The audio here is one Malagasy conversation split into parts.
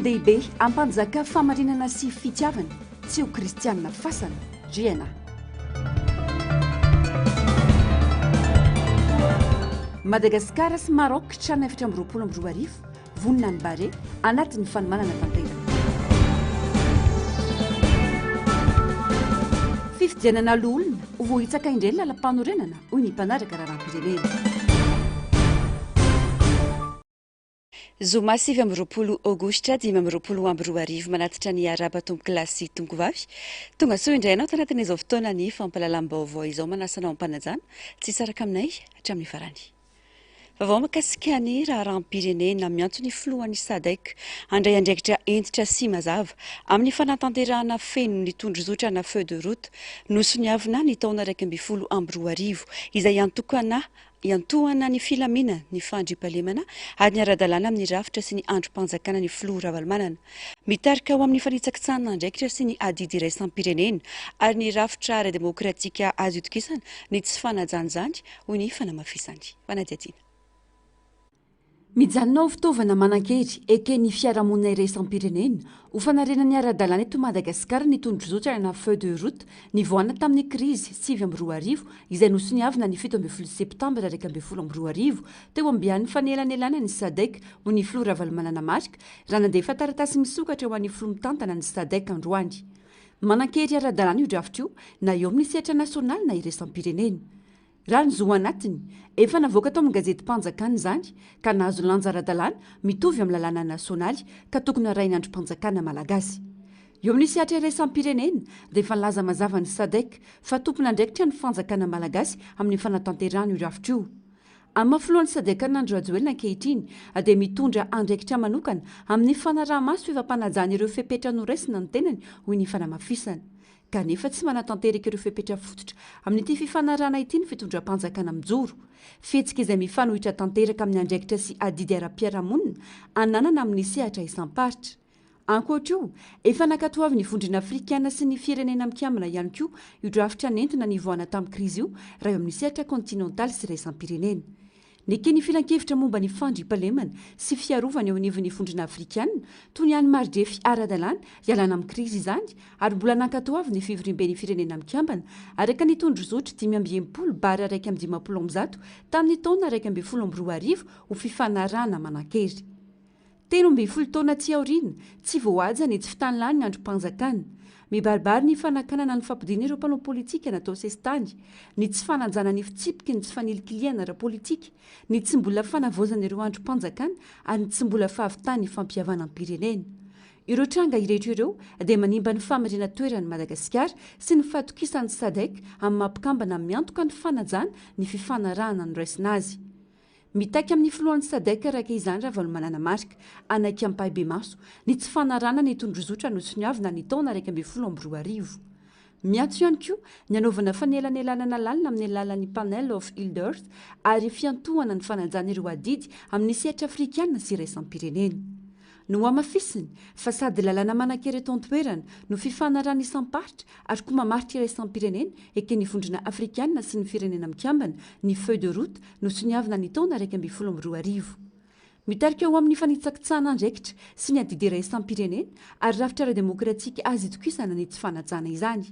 Olon-dehibe hampanjaka fahamarinana sy fitiavana, tsy ho kristianina fasana, GNA. Madagasikara sy Maroc, Chan 2024, vonona ny Barea, anatin'ny fanomanana tanteraka. Fifidianana loholona, ho voahitsaka indray ny lalampanorenana, hoy ny mpanaraka raharaham-pirenena. Zoma 29 Aogositra 2025 manatitra ny arahaba tompokolahy sy tompokovavy. Tonga soa indray ianao tanatin'izao fotoana ny fampahalalam-baovao izao. Manasa anao am-panajana tsy hisaraka aminay hatramin'ny farany. Vaovao mikasika ny raharaham-pirenena miantso ny filohan'ny Sadec handray andraikitra hentitra sy mazava amin'ny fanatanterahana feno ny tondrozotra na feuille de route nosoniavina ny taona 2011 izay antokana Iantohana ny filaminana, ny fandriampahalemana ary ny ara-dalàna amin'ny rafitra sy ny andrim-panjakana ny filoha Ravalomanana. Mitarika ho amin'ny fanitsakitsahana andraikitra sy ny adidy iraisam-pirenena ary ny rafitra ara-demokratika azo itokisana ny tsy fanajana izany, hoy ny fanamafisany. Fanadihadiana. Mijanona ho fitaovana manan-kery eken'ny fiarahamonina iraisam-pirenena ho fanarenana ny ara-dalàna eto Madagasikara ny tondrozotra na feuille de route nivoahana tamin'ny krizy 2009 izay nosoniavina ny 17 septambra 2011 teo ambian'ny fanelanelanan'ny Sadec hoy ny filoha Ravalomanana Marc raha nandefa taratasy misokatra ho an'ny filoha mitantana ny Sadec androany. Manan-kery ara-dalàna io drafitra io na eo amin'ny sehatra nasionaly na iraisam-pirenena. Raha ny zo anatiny, efa navoaka tao amin'ny gazetim-panjakana izany ka nahazo lanja ara-dalàna mitovy amin'ny lalàna nasionaly ka tokony harahin'ny andrim-panjakana malagasy. Eo amin'ny sehatra iraisam-pirenena dia efa nilaza mazava ny Sadec fa tompon'andraikitra ny fanjakana malagasy amin'ny fanatanterahana io rafitra io. Amin'ny maha filohan'ny Sadec an'i Andry Rajoelina ankehitriny dia mitondra andraikitra manokana amin'ny fanaraha-maso fefam-panajana ireo fepetra noraisina ny tenany hoy ny fanamafisana. Kanefa tsy manatanteraka ireo fepetra fototra amin'ity fifanarahana ity ny fitondram-panjakana mijoro. Fihetsika izay mifanohitra tanteraka amin'ny andraikitra sy adidy ara-piarahamonina ananana amin'ny sehatra isam-paritra. Ankoatra io, efa nankatoavin'ny Vondrona Afrikana sy ny Firenena Mikambana ihany koa io drafitra nentina nivoahana tamin'ny krizy io raha eo amin'ny sehatra kontinantaly sy iraisam-pirenena. Neken'ny Filankevitra momba ny Fandriampahalemana sy Fiarovana eo anivon'ny Vondrona Afrikana toy ny hany maridrefy ara-dalàna hialana amin'ny krizy izany ary mbola nankatoavin'ny Fivoriamben'ny Firenena Mikambana araka ny tondrozotra 65 bar 151 tamin'ny taona 2011 ho fifanarahana manan-kery. 13 taona aty aoriana, tsy voahaja ny tsy fitanilan'ny andrim-panjakana. Mibaribary ny fanakanana ny fampodiana ireo mpanao politika natao sesitany, ny tsy fanajana ny fitsipiky ny tsy fanilikilihana ara-politika, ny tsy mbola fanavaozana ireo andrim-panjakana ary ny tsy mbola fahavitan'ny fampihavanam-pirenena. Ireo tranga ireto ireo dia manimba ny fahamarinan-toeran'i Madagasikara sy ny fahatokisan'ny Sadec amin'ny maha mpikambana miantoka ny fanajana ny fifanarahana noraisina azy. Mitaky amin'ny filohan'ny Sadec araka izany Ravalomanana Marc, hanaiky ampahibemaso ny tsy fanarahana ny tondrozotra nosoniavina ny taona 2011. Miantso ihany koa ny hanaovana fanelanelanana lalina amin'ny alalan'ny Panel of Elders ary fiantohana ny fanajana ireo adidy amin'ny sehatra afrikana sy iraisam-pirenena. Nohamafisiny fa sady lalàna manan-kery eto an-toerana no fifanarahana isam-paritra ary koa mamaritra iraisam-pirenena eken'ny Vondrona Afrikana sy ny Firenena Mikambana ny feuille de route nosoniavina ny taona 2011. Mitarika ho amin'ny fanitsakitsahana andraikitra sy ny adidy iraisam-pirenena ary rafitra ara-demokratika azo itokisana ny tsy fanajana izany.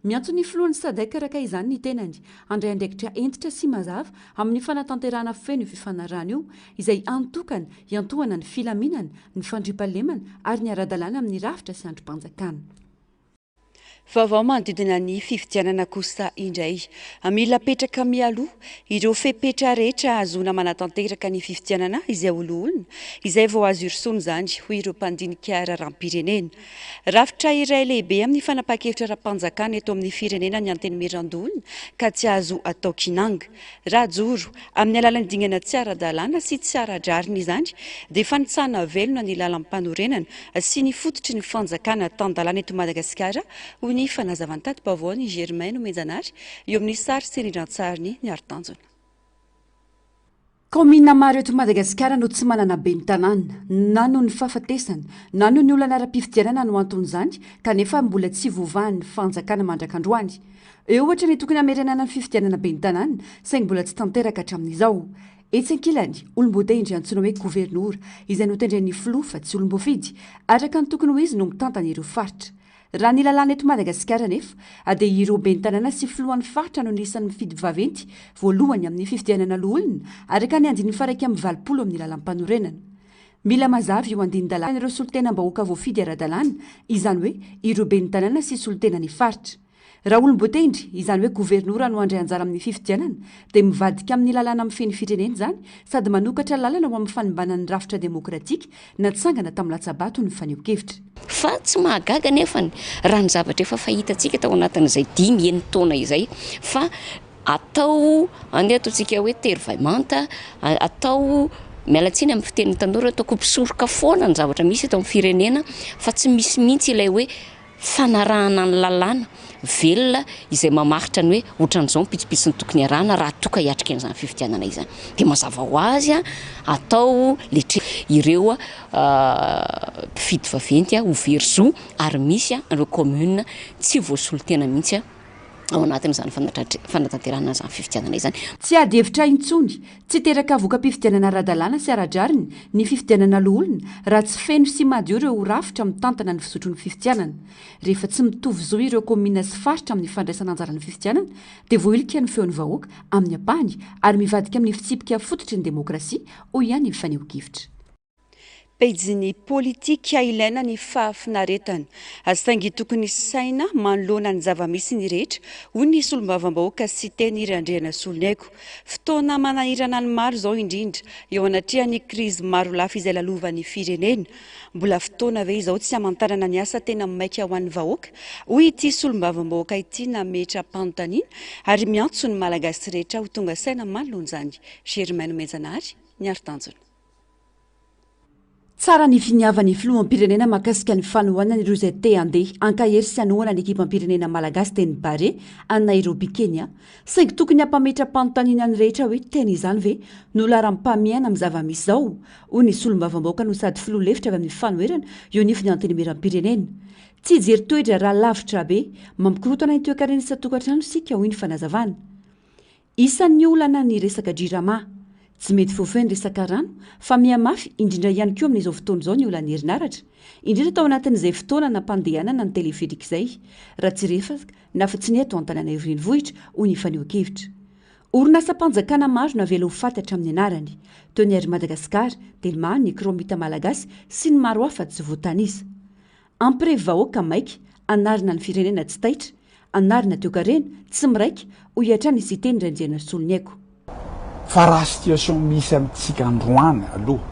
Miantso ny filohan'ny Sadec araka izany ny tenany handray andraikitra hentitra sy mazava amin'ny fanatanterahana feno io fifanarahana io, izay antokana hiantohana ny filaminana, ny fandriampahalemana ary ny ara-dalàna amin'ny rafitra sy andrim-panjakana. Vaovao manodidina ny fifidianana kosa indray. Mila apetraka mialoha ireo fepetra rehetra ahazoana manatanteraka ny fifidianana izay ho loholona, izay vao azo irosoana izany, hoy ireo mpandinika raharaham-pirenena. Rafitra iray lehibe amin'ny fanapahan-kevitra ara-panjakana eto amin'ny firenena ny Antenimierandoholona ka tsy azo atao kinanga. Raha ajoro amin'ny alalan'ny dingana tsy ara-dalàna sy tsy ara-drariny izany dia fanitsahana velona ny lalampanorenana sy ny fototry ny fanjakana tan-dalàna eto Madagasikara, hoy ny fanazavan'ny tati-baovaon'i Germain Nomenjanahary eo amin'ny sary sy rindran-tsarin'i Niary Tanjona. Kaominina maro eto Madagasikara no tsy manana ben'ny tanàna, na noho ny fahafatesana, na noho ny olana ara-pifidianana no anton'izany, kanefa mbola tsy voavahan'ny fanjakana mandrak'androany. Eo ohatra ny tokony hamerenana ny fifidianana ben'ny tanàna, saingy mbola tsy tanteraka hatramin'izao. Etsy ankilany, olom-boatendry antsoina hoe governora, izay notendren'ny filoha fa tsy olom-boafidy, araka ny tokony ho izy no mitantana ireo faritra. Raha ny lalàna eto Madagasikara anefa, dia ireo ben'ny tanàna sy filohan'ny faritra no anisan'ny mifidy vaventy voalohany amin'ny fifidianana loholona, araka ny andininy faha-81 amin'ny lalàmpanorenana. Mila mazava io andinin-dalàna ireo solontenam-bahoaka voafidy ara-dalàna, izany hoe ireo ben'ny tanàna sy solontenan'ny faritra. Raha olom-boatendry, izany hoe governora no handray anjara amin'ny fifidianana, dia mivadika amin'ny lalàna mifehy ny firenena izany sady manokatra lalana ho amin'ny fanimbana ny rafitra demokratika natsangana tamin'ny latsa-bato ny fanehoan-kevitra. Fa tsy mahagaga anefany raha ny zavatra efa fahitantsika tao anatin'izay dimy, enin-taona izay fa atao, andeha ataontsika hoe tery vay manta, atao, miala tsiny amin'ny fitenin'ny tanora, atao kopisoroka foana ny zavatra misy eto amin'ny firenena fa tsy misy mihitsy ilay hoe fanarahana ny lalàna velona izay mamaritra ny hoe ohatran'izao ny pitsopitsony tokony arahana raha toa ka hiatrika an'izany fifidianana izany. Dia mazava ho azy atao letre ireo mpifidy vaventy ho very zo ary misy ireo commune tsy voasolo tena mihitsy ao anatin'izany fanatanterahana an'izany fifidianana izany. Tsy ady hevitra intsony, tsy hiteraka voka-pifidianana ara-dalàna sy ara-drariny ny fifidianana loholona raha tsy feno sy madio ireo rafitra mitantana ny fizotry ny fifidianana. Rehefa tsy mitovy zo ireo kaominina sy faritra amin'ny fandraisana anjara ny fifidianana dia voahilika ny feon'ny vahoaka amin'ny ampahany ary mivadika amin'ny fitsipika fototry ny demokrasia, hoy ihany ny fanehoan-kevitra. Pejin'ny politika ilaina ny fahafinaretana, saingy tokony saina manoloana ny zava-misy ny rehetra, hoy ny solombavambahoaka Siteny Randrianasoloniaiko. Fotoana manahirana ny maro izao indrindra eo anatrehan'ny krizy marolafy izay lalovan'ny firenena. Mbola fotoana ve izao tsy hamantarana ny asa tena maika ho an'ny vahoaka? hoy ity solombavambahoaka ity nametra-panontaniana ary miantso ny Malagasy rehetra ho tonga saina manoloana izany. Germain Nomenjanahary, Niaro Tanjona. Tsara ny finiavan'ny filoham-pirenena mahakasika ny fanohanana ireo izay te handeha hankahery sy hanohana ny ekipam-pirenena malagasy teny Barea any Nairobi Kenya. Saingy tokony hampametra-panontaniana ny rehetra hoe tena izany ve no laharam-pahamehana amin'ny zava-misy izao? hoy ny solombavambahoaka no sady filoha lefitra avy amin'ny fanoherana eo anivon'ny Antenimierampirenena. Tsy hijery toe-draharaha lavitra be mampikorontana ny toekarena isan-tokantrano isika, hoy ny fanazavana. Isan'ny olana ny resaka Jirama. Tsy mety voafehy ny resaka rano fa mihamafy indrindra ihany koa amin'izao fotoana izao ny olan'ny herinaratra, indrindra tao anatin'izay fotoana nampandehanana ny téléphérique izay, raha tsy resaka na fa tsy ny eto Antananarivo renivohitra, hoy ny fanehoan-kevitra. Orinasam-panjakana maro navela ho faty hatramin'ny anarany, toy ny Air Madagascar, Telma, ny Kraomita Malagasy sy ny maro hafa tsy voatanisa. Ampirevy vahoaka maika, anarina ny firenena tsy taitra, anarina toekarena, tsy miraika, hoy hatrany i Siteny Randrianasoloniaiko. Fa raha situation misy amintsika androany aloha,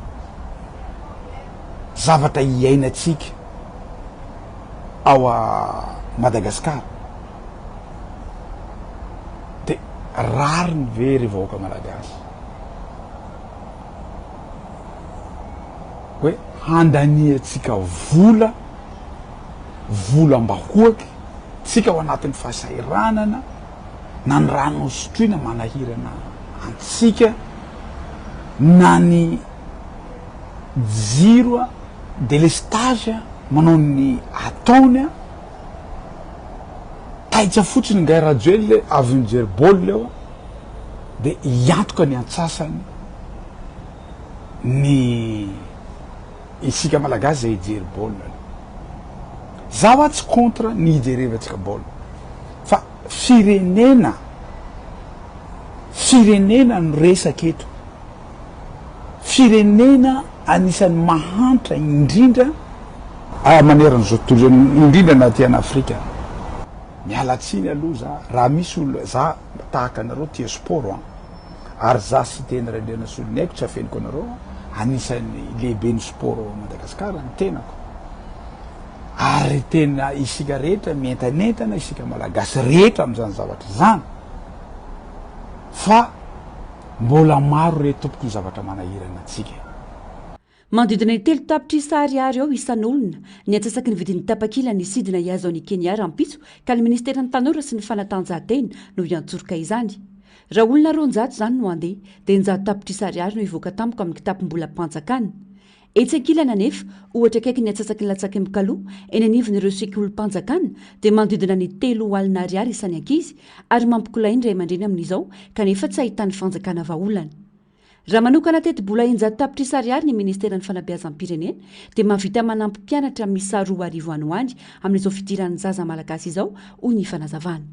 zavatra iainantsika ao Madagascar de rariny ve ry vahoaka malagasy hoe handaniantsika vola, volam-bahoaka, tsika ao anatin'ny fahasahiranana, na ny rano hosotroina manahirana antsika, na ny jiro delestage manao ny ataony, taitra fotsiny Ingahy Rajoelina avy nijery baolina eo dia hiantoka ny antsasany. ny isika malagasy zay hijery baolina aloha. Za hoa tsy contre ny hijerevantsika baolina fa firenena firenena no resaka eto. Firenena anisan'ny mahantra indrindra manerana izao tontolo izao indrindra na aty an'Afrika. Miala tsiny aloha za raha misy olona za tahaka anareo tia sport an. Ary za Siteny Randrianasoloniaiko tsy afeniko anareo anisan'ny lehiben'ny sport ao Madagascar ny tenako. Ary tena isika rehetra mientanentana isika malagasy rehetra amin'izany zavatra izany. Fa mbola maro re tompoko ny zavatra manahirana antsika. Manodidina ny 3 tapitrisa ariary eo isan'olona ny antsasaky ny vidin'ny tapakila ny sidina hihazo an'i Kenya rahampitso ka ny minisiteran'ny Tanora sy ny Fanatanjahantena no hiantsoroka izany. Raha olona 200 izany no handeha dia 100 tapitrisa ariary no hivoaka tampoka amin'ny kitapom-bolam-panjakana. Etsy ankilany anefa, ohatra akaiky ny antsasaky ny latsakemboka aloha eny anivon'ireo sekolim-panjakana dia manodidina ny 30 ariary isan'ny ankizy ary mampikolay ny ray aman-dreny amin'izao kanefa tsy ahitan'ny fanjakana vahaolana. Raha manokana tetibola 600 tapitrisa ariary ny ministeran'ny fanabeazam-pirenena dia mahavita manampy mpianatra miisa 2000 any ho any amin'izao fidiran'ny zaza malagasy izao, hoy ny fanazavana.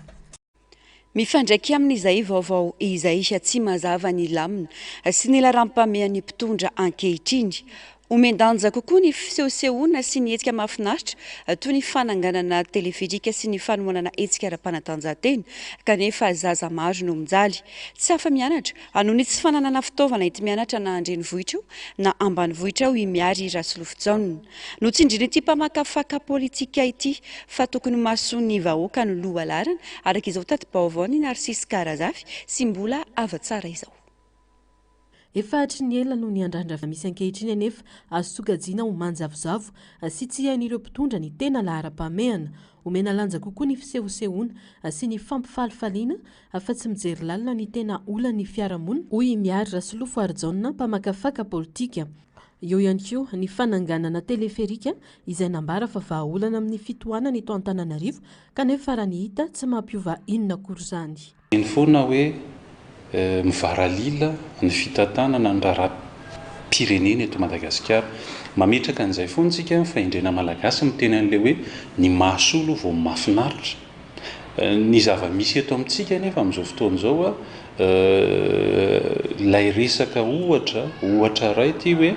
Mifandraika amin'izay vaovao izay, tsy mazava ny lamina sy ny laharam-pahamehan'ny mpitondra ankehitriny. Omen-danja kokoa ny fisehosehoana sy ny hetsika mahafinaritra toy ny fananganana teleferika sy ny fanohanana hetsika ara-panatanjahantena kanefa zaza maro no mijaly. Tsy afa-mianatra noho ny tsy fananana fitaovana enti-mianatra na an-drenivohitra io na ambanivohitra io i Miary Rasolofojaona. Notsindrin'ity mpamakafaka politika ity fa tokony mason'ny vahoaka no lohalaharana araka izao tati-baovaon'i Narcisse Karazafy sy Mbola Havatsara izao. Efa hatry ny ela no niandrandra misy ankehitriny anefa azo sokajiana ho manjavozavo sy tsy hain'ireo mpitondra ny tena laharam-pahamehana. Omena lanja kokoa ny fisehosehoana sy ny fampifalifaliana fa tsy mijery lalina ny tena olan'ny fiarahamonina, hoy i Miary Rasolofoarijaona, mpamakafaka politika. Eo ihany koa ny fananganana teleferika izay nambara fa vahaolana amin'ny fitohanana eto Antananarivo kanefa raha ny hita tsy mampiova inona akory izany. Eny foana hoe mivaralila ny fitantanana ny raharaham-pirenena eto Madagasikara. Mametraka an'izay foana isika, ny fahendrena malagasy miteny an'ilay hoe ny mahasoa aloha vao mahafinaritra. Ny zava-misy eto amintsika anefa amin'izao fotoana izao, ilay resaka ohatra, ohatra iray ity hoe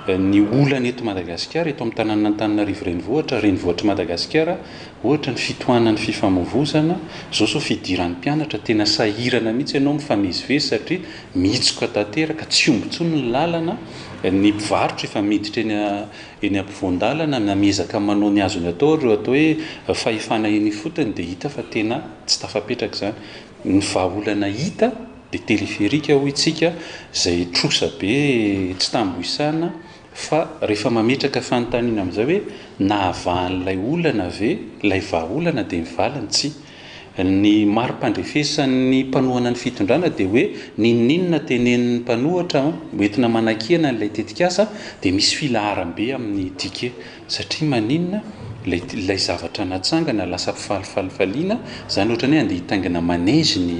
ny olana eto Madagasikara, eto amin'ny tanànan'Antananarivo renivohitra, renivohitr'i Madagasikara, Ohatra ny fitohanan'ny fifamoivozana, zao zao fidiran'ny mpianatra, tena sahirana mihitsy ianao mifamezivezy satria mihitsoka tanteraka, tsy omby intsony ny lalana, ny mpivarotra efa miditra eny eny ampovoan-dalana na miezaka manao ny azony atao ireo atao hoe fahefana eny ifotony dia hita fa tena tsy tafapetraka izany. Ny vahaolana hita dia teleferika hoy tsika izay trosa be tsy tambo isana Fa rehefa mametraka fanontaniana amin'izay hoe nahavaha an'ilay olana ve ilay vahaolana dia ny valiny tsia. Ny mari-pandrefesan'ny mpanohana ny fitondrana dia hoe n'inon'inona tenenin'ny mpanohatra hoentina manakiana an'ilay tetikasa dia misy filaharam-be amin'ny ticket satria maninona ilay ilay zavatra natsangana lasa mpifalifalifaliana izany ohatran'ny hoe andeha hitaingina manège ny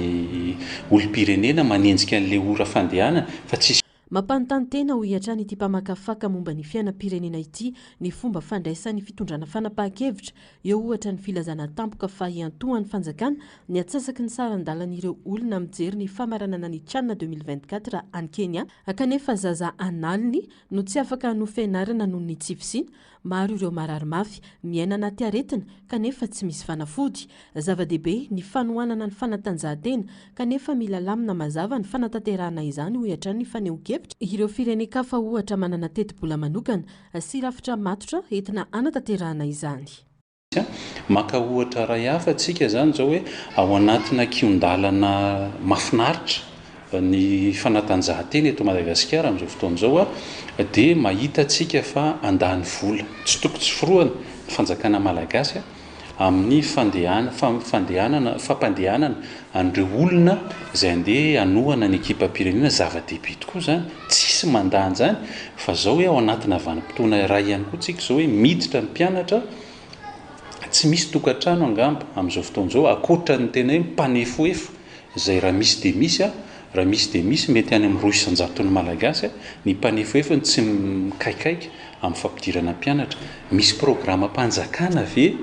olom-pirenena manenjika an'ilay ora fandehanana fa tsisy Mampanontany tena, hoy hatrany ity mpamakafaka momba ny fiainam-pirenena ity, ny fomba fandraisan'ny fitondrana fanapahan-kevitra. Eo ohatra ny filazana tampoka fa hiantohan'ny fanjakana ny atsasaky ny saran-dalan'ireo olona mijery ny famaranana ny Can 2024 any Kenya, kanefa zaza an'aliny no tsy afaka hanohy fianarana noho ny tsy fisiana Maro ireo marary mafy, miaina anaty aretina, kanefa tsy misy fanafody. Zava-dehibe ny fanohanana ny fanatanjahantena, kanefa mila lamina mazava ny fanatanterahana izany, hoy hatrany ny fanehoan-kevitra. Ireo firenen-kafa ohatra manana tetibola manokana sy rafitra matotra entina hanatanterahana izany. Maka ohatra iray hafa tsika izany izao hoe ao anatina kihon-dalana mahafinaritra ny fanatanjahantena eto Madagasikara amin'izao fotoana izao dia mahita tsika fa handany vola tsy toko tsy forohana ny fanjakana malagasy amin'ny fandehana fandehanana fampandehanana an'ireo olona izay handeha hanohana ny ekipam-pirenena zava-dehibe tokoa izany tsisy mandà an'izany fa izao hoe ao anatina vanim-potoana iray ihany koa tsika izao hoe miditra ny mpianatra tsy misy tokantrano angamba amin'izao fotoana izao ankoatra ny tena hoe mpanefoefo izay raha misy dia misy a, raha misy dia misy mety any amin'ny 2% malagasy ny mpanefoefo no tsy mikaikaika amin'ny fampidirana mpianatra. Misy programam-panjakana ve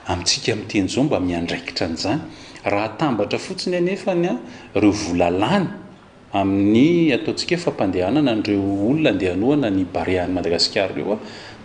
amintsika miteny izao mba miandraikitra an'izany? Raha atambatra fotsiny anefa ny ireo vola lany Amin'ny ataontsika hoe fampandehanana an'ireo olona andeha hanohana ny Barea an'i Madagasikara ireo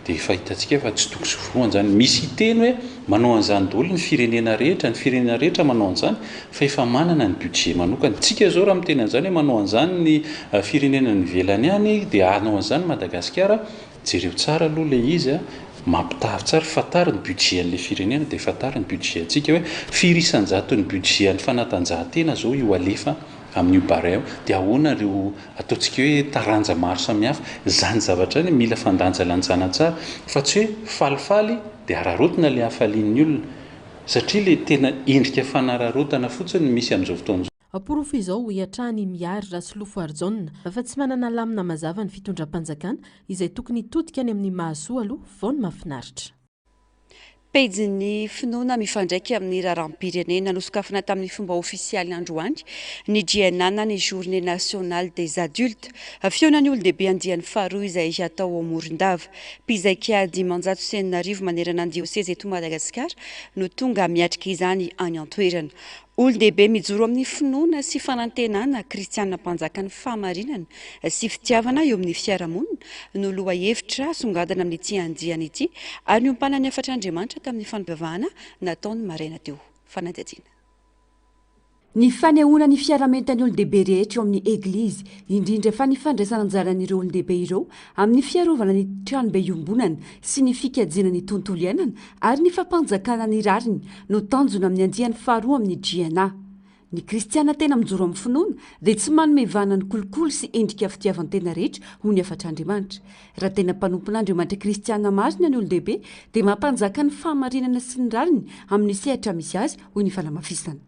dia efa hitantsika fa tsy toko sy forohana izany. Misy hiteny hoe manao an'izany daholo ny firenena rehetra, ny firenena rehetra manao an'izany fa efa manana ny budget manokana. Tsika izao raha miteny an'izany hoe manao an'izany ny firenena any ivelany any dia hanao an'izany Madagasikara, jereo tsara aloha ilay izy, mampitahary tsara, fantaro ny budget an'ilay firenena dia fantaro ny budget antsika hoe firy isan-jaton'ny budget an'ny fanatanjahantena izao io alefa amin'io Barea io, dia ahoana ireo ataontsika hoe taranja maro samihafa, izany zavatra izany mila fandanjalanjana tsara fa tsy hoe falifaly dia araraotina ilay hafalian'ny olona satria ilay tena endrika fanararaotana fotsiny no misy amin'izao fotoana izao. Porofo izao, hoy hatrany i Mihary Rasolofoarijaona, fa tsy manana lamina mazava ny fitondram-panjakana izay tokony hitodika any amin'ny mahasoa aloha vao ny mahafinaritra. Pejin'ny finoana mifandraika amin'ny raharaham-pirenena nosokafana tamin'ny fomba ofisialy androany ny JNA na ny Journée Nationale des Adultes. Fihaonan'ny olon-dehibe andiany faharoa izay hatao ao Morondava. Mpizaika 6500 manerana ny diosezy eto Madagasikara no tonga miatrika izany any an-toerana. Olon-dehibe mijoro amin'ny finoana sy fanantenana kristiana mpanjaka ny fahamarinana sy fitiavana eo amin'ny fiarahamonina no lohahevitra asongadina amin'ity andiany ity ary niompanan'ny hafatr'Andriamanitra tamin'ny fampivavahana natao ny maraina teo. Fanadihadiana. Ny fanehoana ny fiarahamentan'ny olon-dehibe rehetra eo amin'ny Eglizy, indrindra fa ny fandraisana anjaran'ireo olon-dehibe ireo amin'ny fiarovana ny tranobe iombonana sy ny fikajiana ny tontolo iainana ary ny fampanjakana ny rariny no tanjona amin'ny andiany faharoa amin'ny JNA. Ny kristiana tena mijoro amin'ny finoana dia tsy manome vahana ny kolikoly sy endrika fitiavan-tena rehetra ho ny hafatr'Andriamanitra. Raha tena mpanompon'Andriamanitra kristiana marina ny olon-dehibe dia mampanjaka ny fahamarinana sy ny rariny amin'ny sehatra misy azy hoy ny fanamafisana.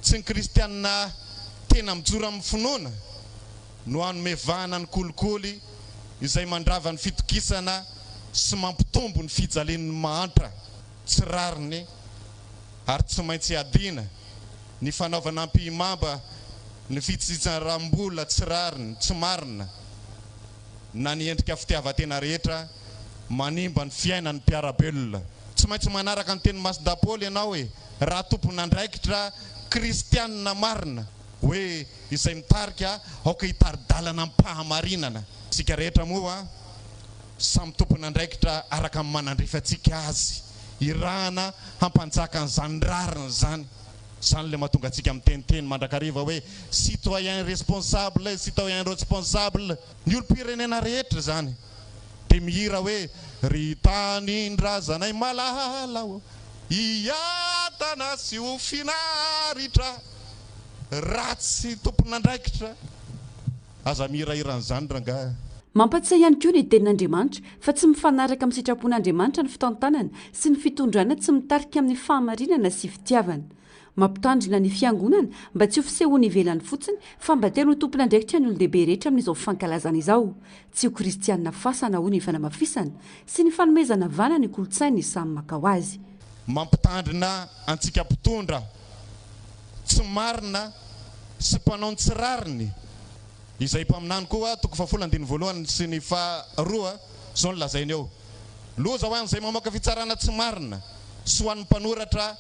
Tsy ny kristiana tena mijoro amin'ny finoana no hanome vahana ny kolikoly izay mandrava ny fitokisana sy mampitombo ny fijalian'ny mahantra. Tsy rariny ary tsy maintsy iadiana ny fanaovana ampihimamba ny fitsitsaram-bola tsy rariny, tsy marina na ny endrika fitiavan-tena rehetra manimba ny fiainan'ny mpiara-belona. Tsy maintsy manaraka ny tenin'i Masindahy Paoly ianao e, raha tompon'andraikitra kristianina marina, hoe izay mitarika aoka hitari-dalana amim-pahamarinana. Isika rehetra moa Samy tompon'andraikitra araka ny manandrify antsika azy, irahana hampanjaka an'izany rariny izany. Izany ilay mahatonga antsika miteniteny mandrakariva hoe citoyen responsable, citoyen responsable. Ny olom-pirenena rehetra izany dia mihira hoe ry tanindrazanay malala ô, hiadana sy ho finaritra, ratsy tompon'andraikitra. Aza mihirahira an'izany rangahy. Mampatsiahy ihany koa ny Tenin'Andriamanitra fa tsy mifanaraka amin'ny sitrapon'Andriamanitra ny fitantanana sy ny fitondrana tsy mitarika amin'ny fahamarinana sy fitiavana. Mampitandrina ny Fiangonana mba tsy ho fisehoana ivelany fotsiny fa mba tena ho tompon'andraikitra ny olon-dehibe rehetra amin'izao fankalazana izao. Tsy ho kristianina fasana hoy ny fanamafisana sy ny fanomezana vahana ny kolontsain'ny samy maka ho azy. Mampitandrina antsika mpitondra tsy marina sy mpanao ny tsy rariny. Izay mpaminany koa, toko fahafolo andininy voalohany sy ny faharoa, izao no lazainy eo, Loza ho an'izay mamoaka fitsarana tsy marina sy ho an'ny mpanoratra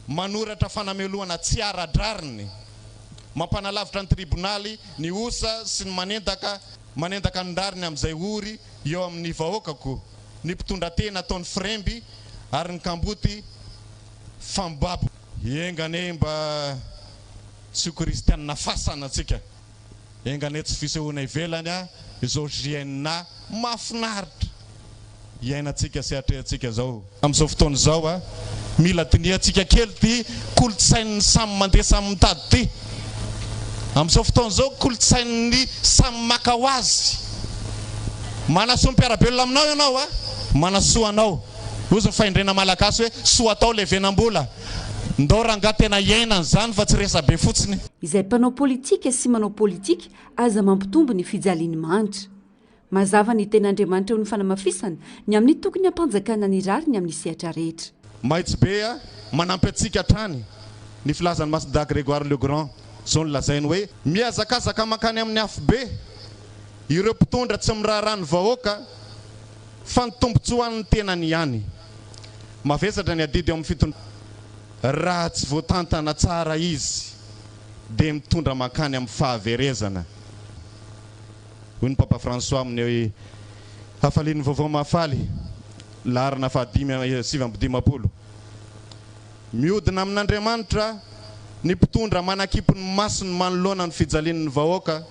manoratra fanamelohana tsy ara-drariny, mampanalavitra ny tribonaly ny osa sy ny manendaka manendaka ny rariny amin'izay ory eo amin'ny vahoakako, ny mpitondratena ataony firemby ary ny kamboty fambabo. Enga anie mba tsy ho kristianina fasana tsika. Enga anie tsy fisehoana ivelany a izao JNA mahafinaritra iainantsika sy atrehantsika izao. Amin'izao fotoana izao a, mila dinihantsika kely ity kolontsain'ny samy mandeha samy mitady ity. Amin'izao fotoana izao kolontsain'ny samy maka ho azy. Manasoa ny mpiara-belona aminao ianao a, manasoa anao. Hozy ny fahendrena malagasy hoe soa atao levenam-bola. Ndao rangahy tena hiainana izany fa tsy resabe fotsiny. Izay mpanao politika sy manao politika aza mampitombo ny fijalian'ny mahantra. Mazava ny tenin'Andriamanitra eo ny fanamafisana ny amin'ny tokony hampanjakana ny rariny amin'ny sehatra rehetra. Mahitsy be a! Manampy antsika hatrany ny filazan'i Masindahy Grégoire le Grand. Izao no lazainy hoe. Mihazakazaka mankany amin'ny afobe ireo mpitondra tsy miraharaha ny vahoaka fa ny tombontsoan'ny tenany ihany. Mavesatra ny adidy eo amin'ny fitondrana, raha tsy voatantana tsara izy dia mitondra mankany amin'ny fahaverezana, hoy ny Papa François amin'ny Hafalian'ny Vaovao Mahafaly, laharana fahadimy 59. Mihodina amin'Andriamanitra ny mpitondra manakipy ny masony manoloana ny fijalian'ny vahoaka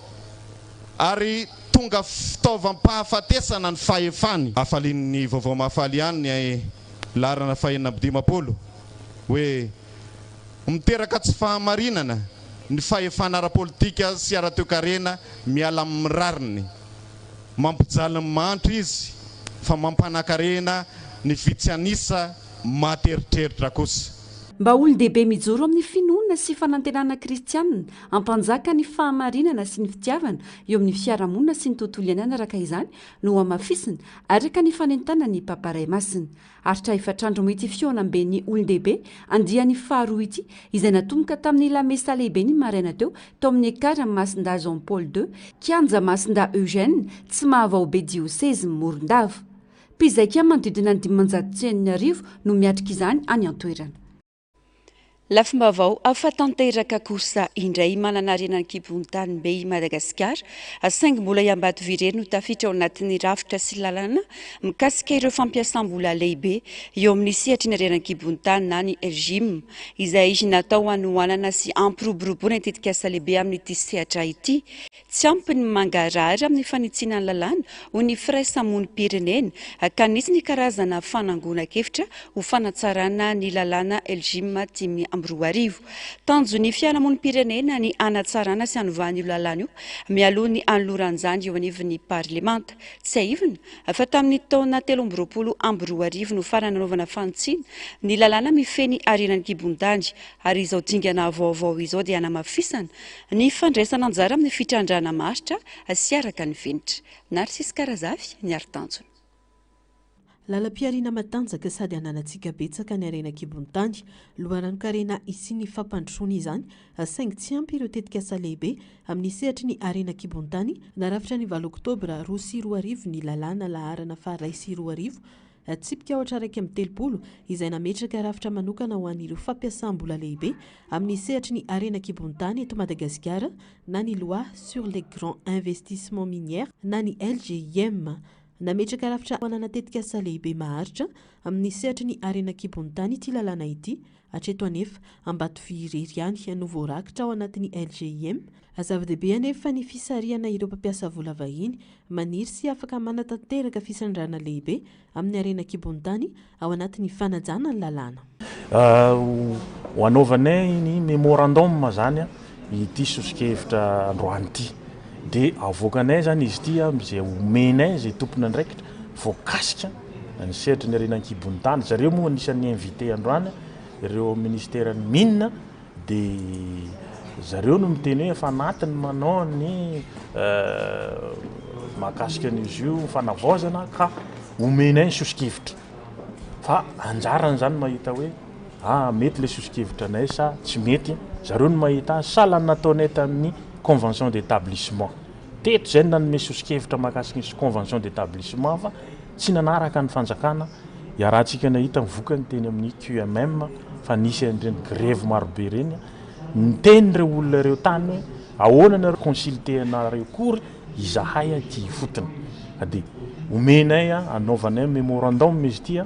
ary tonga fitaovam-pahafatesana ny fahefany. Hafalian'ny Vaovao Mahafaly ihany ny laharana faha-56 hoe, Miteraka tsy fahamarinana ny fahefana ara-politika sy ara-toekarena miala amin'ny rariny. Mampijaly ny mahantra izy fa mampanakarena ny vitsy an'isa maty eritreritra kosa. Mba olon-dehibe mijoro amin'ny finoana sy fanantenana kristianina, hampanjaka ny fahamarinana sy ny fitiavana eo amin'ny fiarahamonina sy ny tontolo iainana araka izany no hamafisina araka ny fanentanan'ny Papa Ray Masina. Aritra efatr'andro moa ity fihaonamben'ny olon-dehibe andiany faharoa ity izay natomboka tamin'ny lamesa lehibe ny maraina teo tao amin'ny Ekar Masindahy Jean Paul ii, Kianja Masindahy Eugène, Tsimahavaobe Diosezy Morondava. Mpizaika manodidina ny 6500 no miatrika izany any an-toerana. Lafim-baovao hafa tanteraka kosa indray, manana harena an-kibon'ny tanibe i Madagasikara, saingy mbola i Ambatovy irery no tafiditra ao anatin'ny rafitra sy lalàna mikasika ireo fampiasam-bola lehibe eo amin'ny sehatry ny harena an-kibon'ny tany na ny LGIM, izay natao hanohanana sy hampiroboroboana ny tetikasa lehibe amin'ity sehatra ity. Tsy ampy ny mangarahara amin'ny fanitsiana ny lalàna, hoy ny firaisamonim-pirenena, ka nisy ny karazana fanangonan-kevitra ho fanatsarana ny lalàna LGIM 2005. Tanjon'ny fiarahamonim-pirenena ny hanatsarana sy hanovana io lalàna io mialoha ny hanoloran'izany eo anivon'ny parlemanta. Tsiahivina fa tamin'ny taona 2023 no farany nanaovana fanitsiana ny lalàna mifehy ny harena an-kibon-tany ary izao dingana vaovao izao dia hanamafisana ny fandraisana anjara amin'ny fitrandrahana maharitra sy araka ny fenitra. Narcisque Razafy, Niary Tanjona. Lalam-pihariana matanjaka sady ananantsika betsaka ny harena an-kibon-tany. Loharanon-karena hisian'ny fampandrosoana izany, saingy tsy ampy ireo tetikasa lehibe amin'ny sehatry ny harena an-kibon-tany. Narafitra ny valo oktobra 2002 ny lalàna laharana faha 2001 Tsipika aotra 31, izay nametraka rafitra manokana ho an'ireo fampiasam-bola lehibe amin'ny sehatry ny harena an-kibon-tany eto Madagasikara na ny Loi sur les grands investissements minières na ny LGIM. Nametraka rafitra hanana tetikasa lehibe maharitra amin'ny sehatry ny harena an-kibon-tany ity lalàna ity Hatreto anefa, Ambatovy irery ihany no voarakitra ao anatin'ny LGIM. Zava-dehibe anefa ny fisarihana ireo mpampiasa vola vahiny maniry sy afaka manatanteraka fisandrahana lehibe amin'ny harena an-kibon'ny tany ao anatin'ny fanajana ny lalàna. Ho anaovanay ny memorandum izany ity soso-kevitra androany ity. Dia avoakanay izany izy ity amin'izay omenay izay tompon'andraikitra voakasika ny sehatry ny harena an-kibon'ny tany. Zareo moa anisan'ny invité androany, ireo ministeran'ny mines, dia zareo no miteny hoe efa anatiny manao ny mahakasika an'izy io fanavaozana ka omenay ny soso-kevitra. Fa anjarany izany mahita hoe ah mety ilay soso-kevitra anay sa tsy mety, zareo no mahita azy, sahala ny nataonay tamin'ny convention d'établissement. Teto izay no nanome soso-kevitra mahakasika ny convention d'établissement fa tsy nanaraka ny fanjakana, iarahantsika nahita ny vokany teny amin'ny QMM fa nisy an'ireny grevy marobe ireny, niteny ireo olona ireo tany hoe ahoana nareo consulter anareo akory izahay aty ifotony fa dia omenay anaovanay memorandum izy ity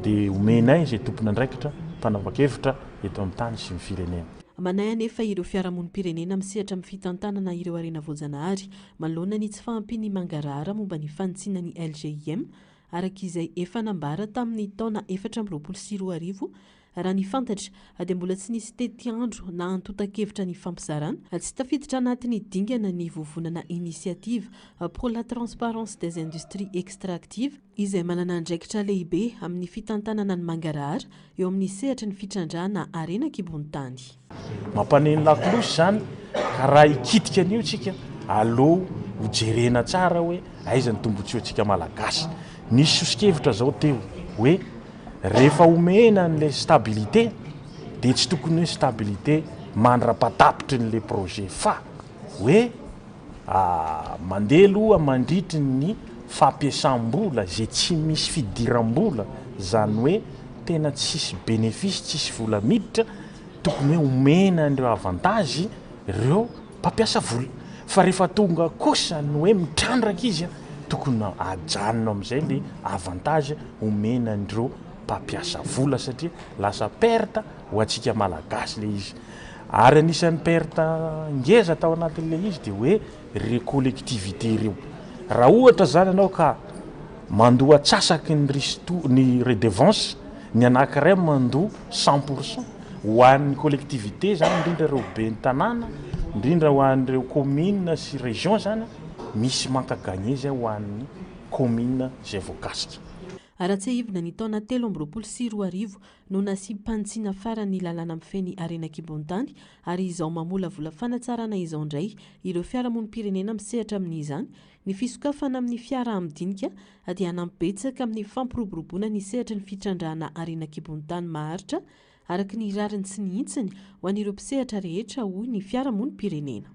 dia omenay izay tompon'andraikitra mpanapa-kevitra eto amin'ny tany sy ny firenena. Manahy anefa ireo fiarahamonim-pirenena misehatra amin'ny fitantanana ireo harena voajanahary manoloana ny tsy fahampian'ny mangarahara momba ny fanitsiana ny LGIM araka izay efa nambara tamin'ny taona 2024 Raha ny fantatra dia mbola tsy nisy tetiandro na antontan-kevitra nifampizarana. Tsy tafiditra anatin'ny dingana ny vovonana Initiative pour la transparence des industries extractives, izay manana andraikitra lehibe amin'ny fitantanana ny mangarahara eo amin'ny sehatry ny fitrandrahana harena an-kibon'ny tany. Mampaneno lakolosy izany ka raha hikitika an'io tsika aleo ho jerena tsara hoe aiza ny tombotsoantsika malagasy. Nisy soso-kevitra zao teo hoe Rehefa omena an'ilay stabilité dia tsy tokony hoe stabilité mandra-patapitry n'ilay projet fa hoe mandeha aloha mandritry ny fampiasam-bola izay tsy misy fidiram-bola, izany hoe tena tsisy bénéfice, tsisy vola miditra, tokony hoe omena an'ireo avantage ireo mpampiasa vola. Fa rehefa tonga kosa ny hoe mitrandraka izy, tokony ajanona amin'izay le avantage omena an'ireo mpampiasa vola satria lasa perte ho antsika malagasy le izy. Ary anisan'ny perte ngeza tao anatin'ilay izy dia hoe ireo collectivité ireo. Raha ohatra zany ianao ka mandoa atsasaky ny ristour ny redevance, ny anankiray mandoa cent pour cent, ho an'ny collectivité zany indrindra ireo ben'ny tanàna, indrindra ho an'ireo commune sy région zany, misy manque à gagner zay ho an'ny commune izay voakasika. Raha tsiahivina ny taona 2023 no nasiam-panitsiana farany ny lalàna mifehy ny harena an-kibon'ny tany ary izao mamolavola fanatsarana izao indray ireo fiarahamonim-pirenena misehatra amin'izany. Ny fisokafana amin'ny fiaraha-midinika dia hanampy betsaka amin'ny fampiroboroboana ny sehatry ny fitrandrahana harena an-kibon'ny tany maharitra araka ny rariny sy ny hitsiny ho an'ireo mpisehatra rehetra hoy ny fiarahamonim-pirenena.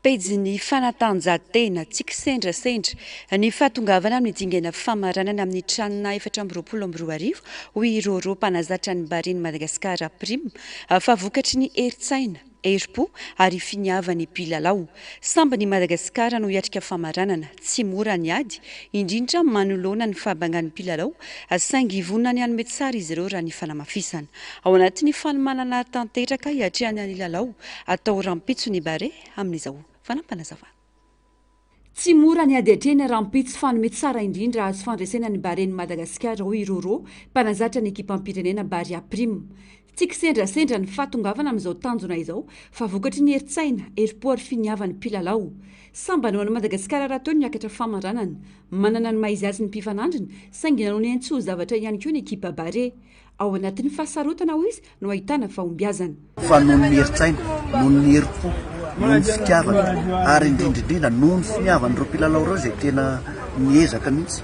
Pejin'ny fanatanjahantena, tsy kisendrasendra ny fahatongavana amin'ny dingana famaranana amin'ny Can 2024, hoy i Rôrô, mpanazatra ny Barean'i Madagasikara Prime, fa vokatry ny herin-tsaina, herim-po ary finiavan'ny mpilalao. Sambany i Madagasikara no hiatrika famaranana. Tsy mora ny ady, indrindra manoloana ny fahabangan'ny mpilalao, saingy vonona ny hanome tsara izy ireo raha ny fanamafisana. Ao anatin'ny fanomanana tanteraka hiatrehana ny lalao atao rahampitso ny Barea amin'izao fanampanazavana. Tsy mora ny ady atrehina rahampitso fa hanome tsara indrindra hahazo fandresena ny Barean'i Madagasikara hoy i Rôrô, mpanazatra ny ekipam-pirenena Barea Prime. Tsy kisendrasendra ny fahatongavana amin'izao tanjona izao fa vokatry ny herin-tsaina, herim-po ary finiavan'ny mpilalao. Sambany ho an'i Madagasikara rahateo ny niakatra famaranana. Manana ny maha izy azy ny mpifanandrina saingy nanao ny ainy tsy ho zavatra ihany koa ny ekipa Barea. Ao anatin'ny fahasarotana, hoy izy, no ahitana fahombiazana. Fa noho ny herin-tsaina, noho ny herim-po, noho ny fitiavana ary indrindra indrindra noho ny finiavan'ireo mpilalao ireo izay tena niezaka mihitsy,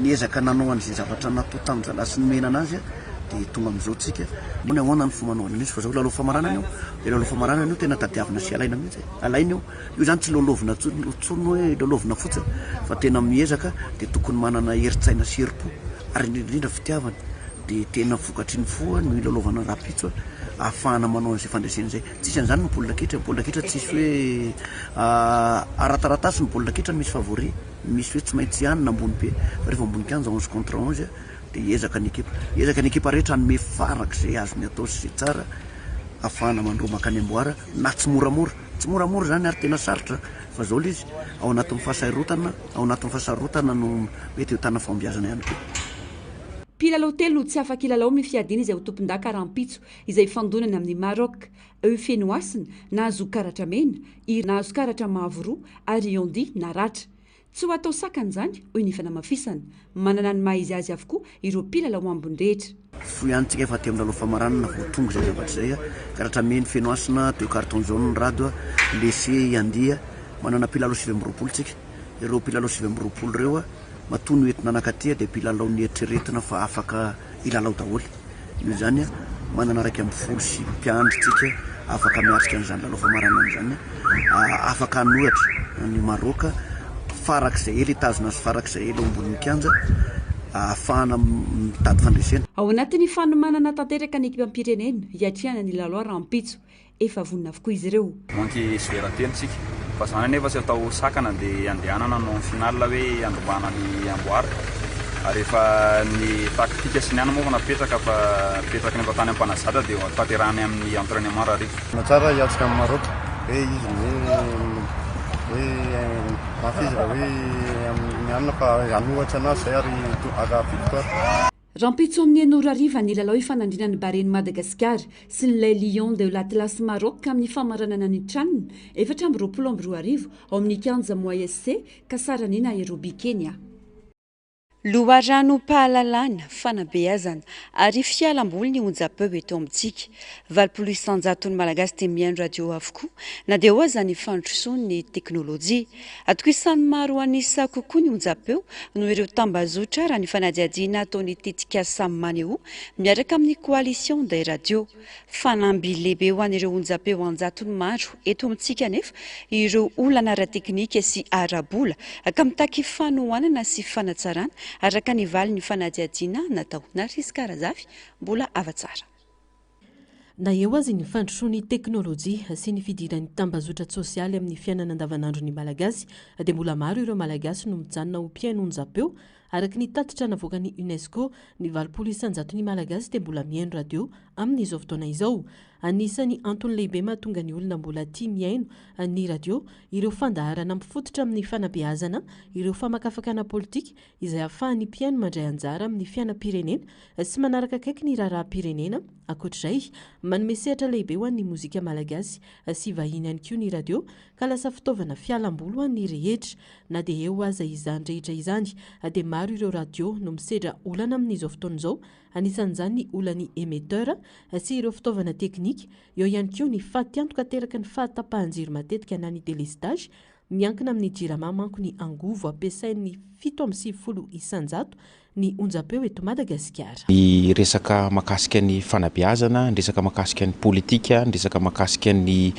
niezaka nanao an'izay zavatra natao tamin'ny zalahy sy nomena anazy dia tonga amin'izao tsika. Ny ahoana ny fomba anaovana an'izy fa zao lalao famaranana io, dia lalao famaranana io tena tadiavina sy alaina mihitsy e, alaina io. Io izany tsy lalaovina intsony hoe lalaovina fotsiny fa tena miezaka dia tokony manana herin-tsaina sy herim-po ary indrindra indrindra fitiavana dia tena vokatry ny fo no hilalaovana rahampitso ahafahana manao an'izay fandresena izay. Tsisy an'izany ny baolina kitra, baolina kitra tsisy hoe ara-taratasy ny baolina kitra misy favori, misy hoe tsy maintsy ihany ambony be fa rehefa ambony kianja onze contre onze dia hiezaka ny ekipa, hiezaka ny ekipa rehetra hanome farak'izay azony atao sy izay tsara ahafahana mandroa mankany amboara na tsy moramora. Tsy moramora izany ary tena sarotra fa zao ilay izy, ao anatin'ny fahasarotana, ao anatin'ny fahasarotana no mety ahitana fahombiazana ihany koa. Mpilalao telo no tsy afa-kilalao amin'ny fiadiana izay ho tompondaka rahampitso, izay hifandonana amin'i Maroc. Eufenoasina, nahazo karatra mena, i nahazo karatra mavo roa ary i Andy naratra. Tsy ho atao sakana izany, hoy ny fanamafisana. Manana ny maha izy azy avokoa ireo mpilalao ambiny rehetra. Fohy ihany tsika fa aty amin'ny lalao famaranana vao tonga izay zavatra izay. Karatra mena feno hasina, deux cartons jaunes Rado, blessé i Andy. Manana mpilalao 29 tsika. Ireo mpilalao 29 ireo, matoa noentina nankaty dia mpilalao nieritreretina fa afaka hilalao daholo. Noho izany, manana 11 sy mpiandry tsika afaka miatrika an'izany lalao famaranana izany. Afaka hanohatra an'i Maroc farak'izay ela hitazona azy farak'izay ela eo ambonin'ny kianja ahafahana mitady fandresena. Ao anatin'ny fanomanana tanteraka ny ekipam-pirenena hiatrehana ny lalao rahampitso. Efa vonona avokoa izy ireo. Manque joueur telo tsika. Fa zany anefa tsy atao sakana dia andehanana hanao ny finale hoe handrombahana ny amboara. Ary efa ny tactique sy ny anona moa efa napetraka fa apetraky ny efa tany am-panazatra dia tanterahiny amin'ny entrainement rahariva. Tena tsara hiatrika an'i Maroc hoe izy no hoe hoe mafy izy raha hoe amin'ny anona fa hanohatra anazy zay ary haka victoire. Rahampitso amin'ny enina ora hariva ny lalao ifanandrinan'ny Barean'i Madagasikara sy ny Les Lions de l'Atlas Maroc amin'ny famaranana ny Can 2024 ao amin'ny kianja Moi SC Kasarani Nairobi Kenya. Loharanom-pahalalana, fanabeazana ary fialamboly ny onjam-peo eto amintsika. 80 isan-jaton'ny Malagasy dia mihaino radio avokoa na dia eo aza ny fandrosoan'ny teknolojia. Atokisan'ny maro an'isa kokoa ny onjam-peo noho ireo tambazotra raha ny fanadihadiana ataon'ny tetikasa Maneho miaraka amin'ny Coalition des radios. Fanamby lehibe ho an'ireo onjam-peo an-jatony maro eto amintsika anefa ireo olana ara-teknika sy ara-bola ka mitaky fanohanana sy fanatsarana araka ny valin'ny fanadihadiana natao. Narciska Razafy, Mbola Havatsara. Na eo aza ny fandrosoan'ny teknolojia sy ny fidiran'ny tambazotra-tsosialy amin'ny fiainana andavanandron'ny Malagasy dia mbola maro ireo Malagasy no mijanona ho mpihaino onjam-peo. Araka ny tatitra navoakan'ny Unesco, ny 80 isan-jaton'ny Malagasy dia mbola mihaino radio amin'izao fotoana izao. Anisan'ny antony lehibe mahatonga ny olona mbola tia mihaino ny radio ireo fandaharana mifototra amin'ny fanabeazana, ireo famakafakana politika izay ahafahan'ny mpihaino mandray anjara amin'ny fiainam-pirenena sy manaraka akaiky ny raharaham-pirenena. Ankoatra izay, manome sehatra lehibe ho an'ny mozika malagasy sy vahiny ihany koa ny radio ka lasa fitaovana fialamboly ho an'ny rehetra. Na dia eo aza izany rehetra izany dia maro. Maro ireo radio no misedra olana amin'izao fotoana izao, anisan'izany ny olan'ny émetteur sy ireo fitaovana teknika, eo ihany koa ny fatiantoka ateraky ny fahatapahan-jiro matetika na ny délestage, miankina amin'ny Jirama manko ny angovo ampiasain'ny 97 isanjato ny onjam-peo eto Madagasikara. Ny resaka mahakasika ny fanabeazana, ny resaka mahakasika ny politika, ny resaka mahakasika ny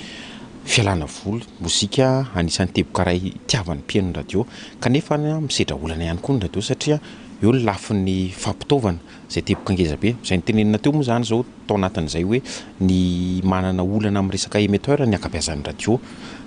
fialana voly, mozika, anisan'ny teboka iray itiavan'ny mpihaino ny radio. Kanefa misedra olana ihany koa ny radio satria eo ny lafiny fampitaovana izay teboka ngeza be. Izay notenenina teo moa izany izao tao anatin'izay hoe ny manana olana amin'ny resaka émetteur ny ankabeazan'ny radio.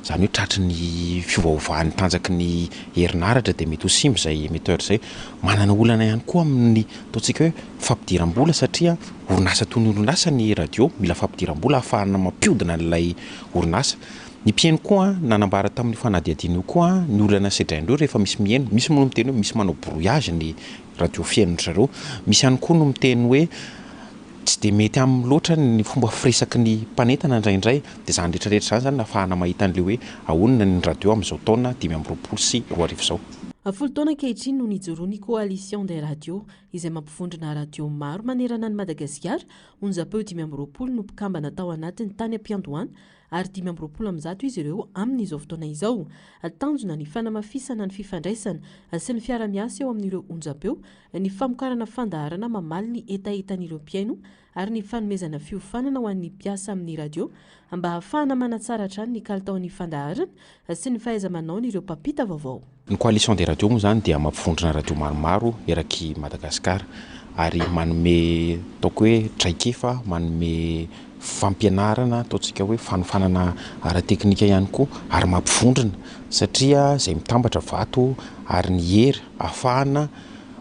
Izany hoe tratry ny fiovaovan'ny tanjaky ny herinaratra dia mety ho simba izay émetteur izay. Manana olana ihany koa amin'ny ataontsika hoe fampidiram-bola satria orinasa toy ny orinasa ny radio, mila fampidiram-bola ahafahana mampiodina an'ilay orinasa. Ny mpihaino koa nanambara tamin'io fanadihadiana io koa ny olana sedrain'ireo rehefa misy mihaino. Misy moa no miteny hoe misy manao brouillage ny radio fihainon'dry zareo. Misy ihany koa no miteny hoe tsy dia mety aminy loatra ny fomba firesaky ny mpanentana indraindray. Dia izany rehetra rehetra izany izany no ahafahana mahita an'ilay hoe ahoana ny radio amin'izao taona 2025 izao. Folo taona ankehitriny no nijoroan'ny Coalition des radios, izay mampivondrona radio maro manerana an'i Madagasikara. Onjam-peo 25 no mpikambana tao anatiny tany am-piandohana ary 125 izy ireo amin'izao fotoana izao. Tanjona ny fanamafisana ny fifandraisana sy ny fiara-miasa eo amin'ireo onjam-peo, ny famokarana fandaharana mamaly ny hetahetan'ireo mpihaino ary ny fanomezana fiofanana ho an'ny mpiasa amin'ny radio mba hahafahana manatsara hatrany ny kalitaon'ny fandaharana sy ny fahaiza-manaon'ireo mpampita vaovao. Ny Coalition des radios moa izany dia mampivondrona radio maromaro erak'i Madagasikara ary manome ataoko hoe traikefa, manome fampianarana, ataontsika hoe fanofanana ara-teknika ihany koa ary mampivondrona satria izay mitambatra vato ary ny hery ahafahana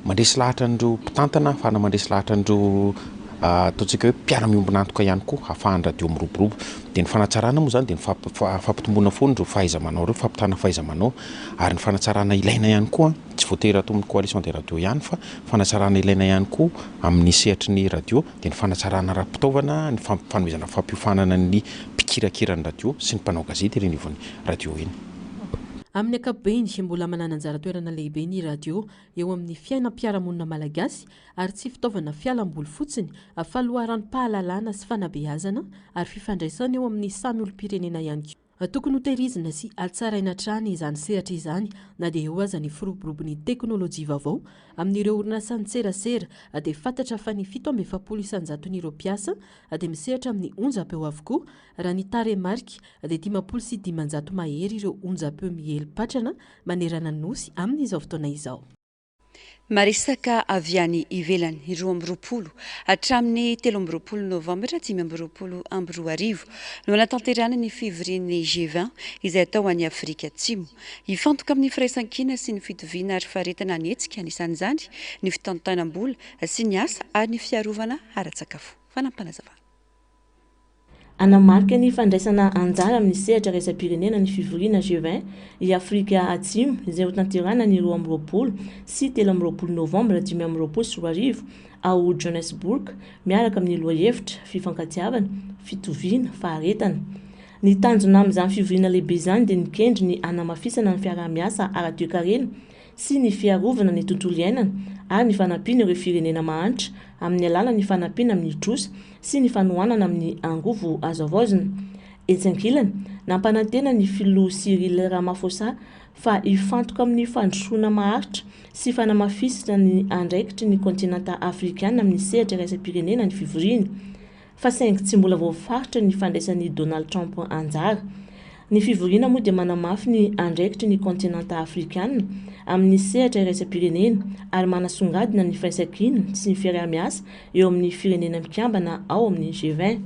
mandresy lahatra an'ireo mpitantana, ahafahana mandresy lahatra an'ireo ataontsika hoe mpiara-miombon'antoka ihany koa ahafahan'ny radio miroborobo. Dia ny fanatsarana moa izany dia ny fampitomboana foana ireo fahaiza-manao ireo, fampitana fahaiza-manao ary ny fanatsarana ilaina ihany koa, tsy voatery ato amin'ny coalition des radios ihany fa fanatsarana ilaina ihany koa amin'ny sehatry ny radio dia ny fanatsarana ara-pitaovana, ny fanomezana fampiofanana ny mpikirakira ny radio sy ny mpanao gazety eny anivon'ny radio eny. Amin'ny ankapobeny, mbola manana anjara toerana lehibe ny radio eo amin'ny fiainam-piarahamonina malagasy ary tsy fitaovana fialamboly fotsiny fa loharanom-pahalalana sy fanabeazana ary fifandraisana eo amin'ny samy olom-pirenena ihany koa. Tokony hotehirizina sy hatsaraina hatrany izany sehatra izany na dia eo aza ny firoborobon'ny teknolojia vaovao amin'ireo orinasan-tserasera dia fantatra fa ny 47 isan-jaton'ireo mpiasa dia misehatra amin'ny onjam-peo avokoa. Raha ny tarehimarika dia 550 mahery ireo onjam-peo miely patrana manerana ny Nosy amin'izao fotoana izao. Maresaka avy any ivelany, 22 hatramin'ny 23 novambra 2025 no hanatanterahana ny fivorian'ny G20 izay atao any Afrika Atsimo. Hifantoka amin'ny firaisankina sy ny fitoviana ary faharetana ny hetsika, anisan'izany ny fitantanam-bola sy ny asa ary ny fiarovana ara-tsakafo. Fanampinazavana. Hanamarika ny fandraisana anjara amin'ny sehatra iraisam-pirenena ny fivoriana G20 i Afrika Atsimo izay hotanterahina ny 22 sy 23 novambra 2025 ao Johannesburg miaraka amin'ny lohahevitra, Fifankatiavana, Fitoviana, Faharetana. Ny tanjona amin'izany fivoriana lehibe izany dia mikendry ny hanamafisana ny fiaraha-miasa ara-toekarena sy ny fiarovana ny tontolo iainana ary ny fanampiana ireo firenena mahantra amin'ny alalan'ny fanampiana amin'ny trosa sy ny fanohanana amin'ny angovo azo havaozina. Etsy ankilany, nampanantena ny filoha Cyril Ramaphosa fa hifantoka amin'ny fandrosoana maharitra sy fanamafisana ny andraikitry ny kaontinanta afrikana amin'ny sehatra iraisam-pirenena ny fivoriana. Fa saingy tsy mbola voafaritra ny fandraisan'i Donald Trump anjara. Ny fivoriana moa dia manamafy ny andraikitry ny kaontinanta afrikana amin'ny sehatra iraisam-pirenena ary manasongadina ny firaisankina sy ny fiaraha-miasa eo amin'ny firenena mikambana ao amin'ny G20.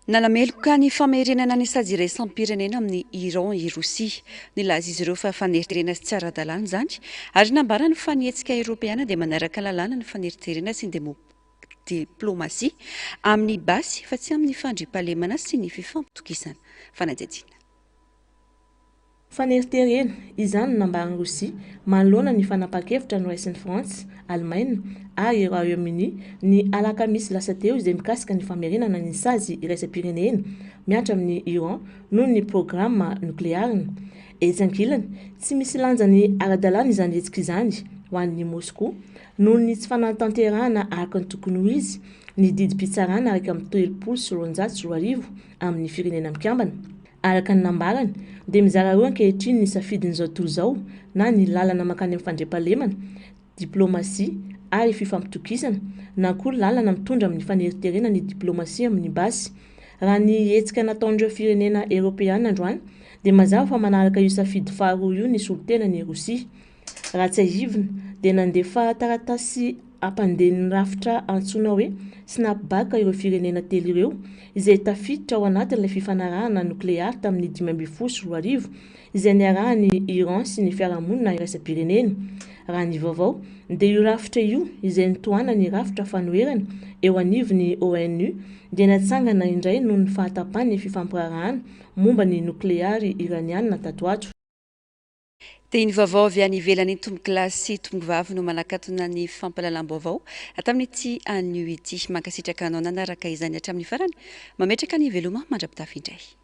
Nanameloka ny famerenana ny sazy iraisam-pirenena amin'i Iran i Rosia. Nilaza izy ireo fa faneriterena sy tsy ara-dalàna izany ary nambarany fa ny hetsika Eoropeana dia manaraka lalàna ny faneriterena sy ny diplaomasia amin'ny basy fa tsy amin'ny fandriampahalemana sy ny fifampitokisana. Fanadihadiana. Faneriterena, izany no nambaran'i Rosia manoloana ny fanapahan-kevitra noraisin'i Frantsa, Alemaina ary Royaume-Uni ny alakamisy lasa teo izay mikasika ny famerenana ny sazy iraisam-pirenena mihatra amin'i Iran noho ny programa nokleariny. Etsy ankilany, tsy misy lanjany ara-dalàna izany hetsika izany. ho an'i Moskoa noho ny tsy fanatanterahana araka ny tokony ho izy ny didim-pitsarana 2031 amin'ny Firenena Mikambana. Araka ny nambarany, dia mizara roa ankehitriny ny safidin'izao tontolo izao na ny lalana mankany amin'ny fandriampahalemana, diplaomasia ary fifampitokisana, na koa lalana mitondra amin'ny faneriterena ny diplaomasia amin'ny basy. Raha ny hetsika nataon'ireo firenena Eoropeana androany dia mazava fa manaraka io safidy faharoa io ny solontenan'i Rosia. Raha tsiahivina dia nandefa taratasy hampandeha ny rafitra antsoina hoe Snapback ireo firenena telo ireo izay tafiditra ao anatin'ilay fifanarahana nokleary tamin'ny 2015 izay niarahan'i Iran sy ny fiarahamonina iraisam-pirenena. Raha ny vaovao dia io rafitra io izay nitohanan'ny rafitra fanoherana eo anivon'ny ONU dia natsangana indray noho ny fahatapahan'ny fifampiraharahana momba ny nokleary Iraniana tato ato. Dia ny vaovao avy any ivelany tompokolahy sy tompokovavy no manakatona ny fampahalalam-baovao tamin'ity anio ity. Mankasitraka anao nanaraka izany hatramin'ny farany. Mametraka ny veloma mandra-pitafy indray.